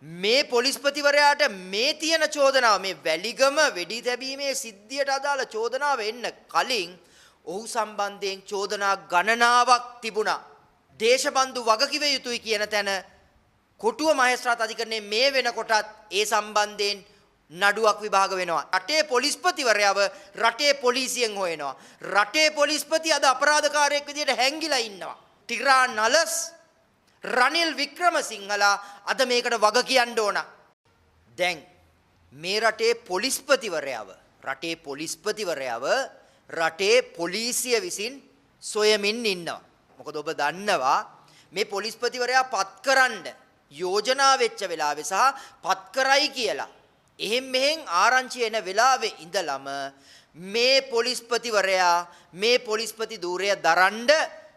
මේ පොලිස්පතිවරයාට මේ තියෙන චෝදනාව, මේ වැලිගම වෙඩි තැබීමේ සිද්ධියට අදාළ චෝදනාව එන්න කලින් ඔහු සම්බන්ධයෙන් චෝදනා ගණනාවක් තිබුණා. දේශබන්දු වගකිව යුතුයි කියන තැන කොටුව මහේස්ත්‍රාත් අධිකරණයේ මේ වෙනකොටත් ඒ සම්බන්ධයෙන් නඩුවක් විභාග වෙනවා. රටේ පොලිස්පතිවරයාව රටේ පොලිසියෙන් හොයනවා. රටේ පොලිස්පති අද අපරාධකාරයෙක් විදියට හැංගිලා ඉන්නවා. ටිරා නලස් රනිල් වික්‍රමසිංහලා අද මේකට වග කියන්න ඕන. දැන් මේ රටේ පොලිස්පතිවරයාව, රටේ පොලිස්පතිවරයාව රටේ පොලිසිය විසින් සොයමින් ඉන්නවා. මොකද ඔබ දන්නවා මේ පොලිස්පතිවරයා පත්කරන්න යෝජනා වෙච්ච වෙලාවේ සහ පත් කරයි කියලා එහෙන් මෙහෙන් ආරංචි එන වෙලාවේ ඉඳලම මේ පොලිස්පතිවරයා මේ පොලිස්පති ධූරය දරන්න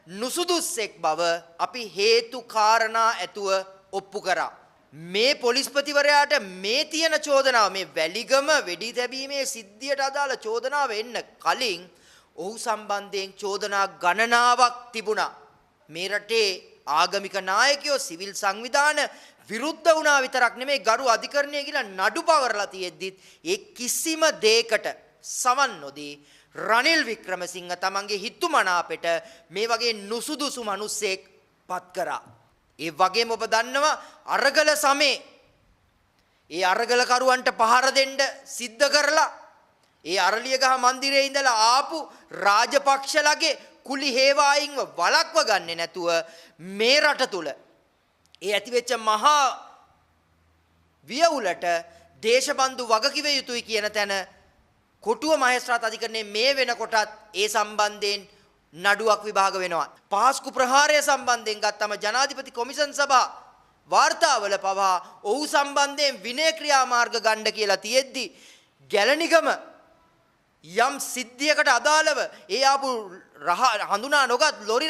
නුසුදුස්සෙක් බව අපි හේතු කාරණා ඇතුව ඔප්පු කරා. මේ පොලිස්පතිවරයාට මේ තියෙන චෝදනාව, මේ වැලිගම වෙඩි තැබීමේ සිද්ධියට අදාළ චෝදනාව එන්න කලින් ඔහු සම්බන්ධයෙන් චෝදනා ගණනාවක් තිබුණා. මේ රටේ ආගමික නායකයෝ, සිවිල් සංවිධාන විරුද්ධ වුණා විතරක් නෙමෙයි, ගරු අධිකරණය කියලා නඩු පවරලා තියෙද්දිත් ඒ කිසිම දෙයකට සවන් නොදී රනිල් වික්‍රමසිංහ තමන්ගේ හිතුමනාපෙට මේ වගේ නුසුදුසු මිනිස්සෙක් පත් කරා. ඒ වගේම ඔබ දන්නවා අරගල සමේ ඒ අරගලකරුවන්ට පහර දෙන්න සිද්ධ කරලා ඒ අරලියගහ මන්දිරයේ ඉඳලා ආපු රාජපක්ෂලගේ කුලි හේවායින්ව වළක්ව ගන්නේ නැතුව මේ රට තුල ඒ ඇතිවෙච්ච මහා වියවුලට දේශබන්දු වගකිව යුතුයි කියන තැන කොටුව මහේස්ත්‍රාත් අධිකරණයේ මේ වෙනකොටත් ඒ සම්බන්ධයෙන් නඩුවක් විභාග වෙනවා. පාස්කු ප්‍රහාරය සම්බන්ධයෙන් ගත්තම ජනාධිපති කොමිසන් සභා වාර්තාවල පවා ඔහු සම්බන්ධයෙන් විනය ක්‍රියාමාර්ග ගන්න කියලා තියෙද්දි ගැලණිගම යම් සිද්ධියකට අදාළව ඒ ආපු හඳුනා නොගත් ලොරි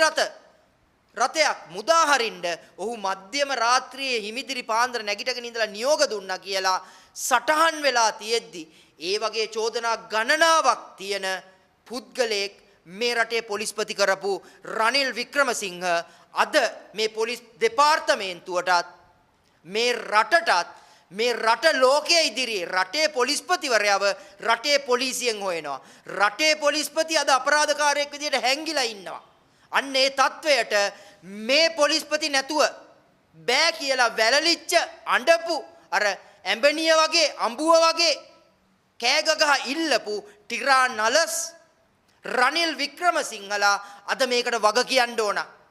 රථයක් මුදා හරින්න ඔහු මධ්‍යම රාත්‍රියේ හිමිදිරි පාන්දර නැගිටගෙන ඉඳලා නියෝග දුන්නා කියලා සටහන් වෙලා තියෙද්දි ඒ වගේ චෝදනා ගණනාවක් තියෙන පුද්ගලයෙක් මේ රටේ පොලිස්පති කරපු රනිල් වික්‍රමසිංහ අද මේ පොලිස් දෙපාර්තමේන්තුවටත් මේ රටටත් මේ රට ලෝකයේ ඉදිරියේ රටේ පොලිස්පතිවරයාව රටේ පොලිසියෙන් හොයනවා. රටේ පොලිස්පති අද අපරාධකාරයෙක් විදියට හැංගිලා ඉන්නවා. අන්න ඒ තත්වයට මේ පොලිස්පති නැතුව බෑ කියලා වැළලිච්ච අඬපු අර ඇඹනිය වගේ අඹුව වගේ කෑගගහ ඉල්ලපු ටිරා නලස් රනිල් වික්‍රමසිංහලා අද මේකට වග කියන්න ඕන.